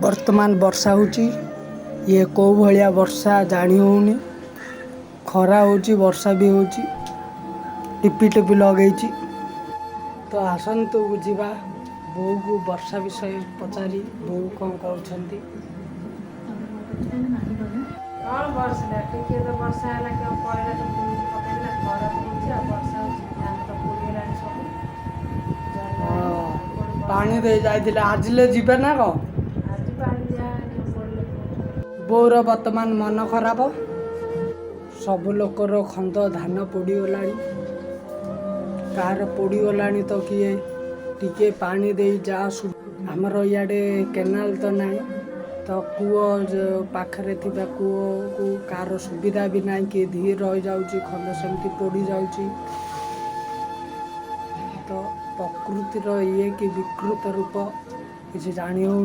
ବର୍ତ୍ତମାନ ବର୍ଷା ହେଉଛି। ଇଏ କେଉଁ ଭଳିଆ ବର୍ଷା ଜାଣି ହେଉନି। ଖରା ହେଉଛି, ବର୍ଷା ବି ହେଉଛି, ଟିପି ଟିପି ଲଗେଇଛି। ତ ଆସନ୍ତୁ ବୁଝିବା, ବୋଉକୁ ବର୍ଷା ବିଷୟ ପଚାରି ବୋଉ କ'ଣ କହୁଛନ୍ତି। କ'ଣ ବର୍ଷା ଟିକେ ତ ବର୍ଷା ହେଲା କି ପଳେଇଲା ତ ବୁଣିକି ପକେଇଦେଲା। ଖରା ପଡ଼ୁଛି ଆଉ ବର୍ଷା ହେଉଛି, ଧାନ ତ ପୋଡ଼ିଗଲାଣି ସବୁ। ପାଣି ଦେଇ ଯାଇଥିଲେ, ଆଜିଲେ ଯିବେ ନା କ'ଣ? ଆଜି ପାଣି ଦିଆ ପଡ଼ିଲେ। ବୋଉର ବର୍ତ୍ତମାନ ମନ ଖରାପ। ସବୁ ଲୋକର ଖନ୍ଦ ଧାନ ପୋଡ଼ିଗଲାଣି, କାହାର ପୋଡ଼ିଗଲାଣି ତ କିଏ ଟିକେ ପାଣି ଦେଇ ଯା। ଆମର ଇଆଡ଼େ କେନାଲ ତ ନାହିଁ, ତ କୂଅ ପାଖରେ ଥିବା କୂଅକୁ କାହାର ସୁବିଧା ବି ନାହିଁ। କିଏ ଧୀର ରହିଯାଉଛି, ଖନ୍ଦ ସେମିତି ପୋଡ଼ି ଯାଉଛି। ତ ପ୍ରକୃତିର ଇଏ କି ବିକୃତ ରୂପ, କିଛି ଜାଣି ହେଉନି।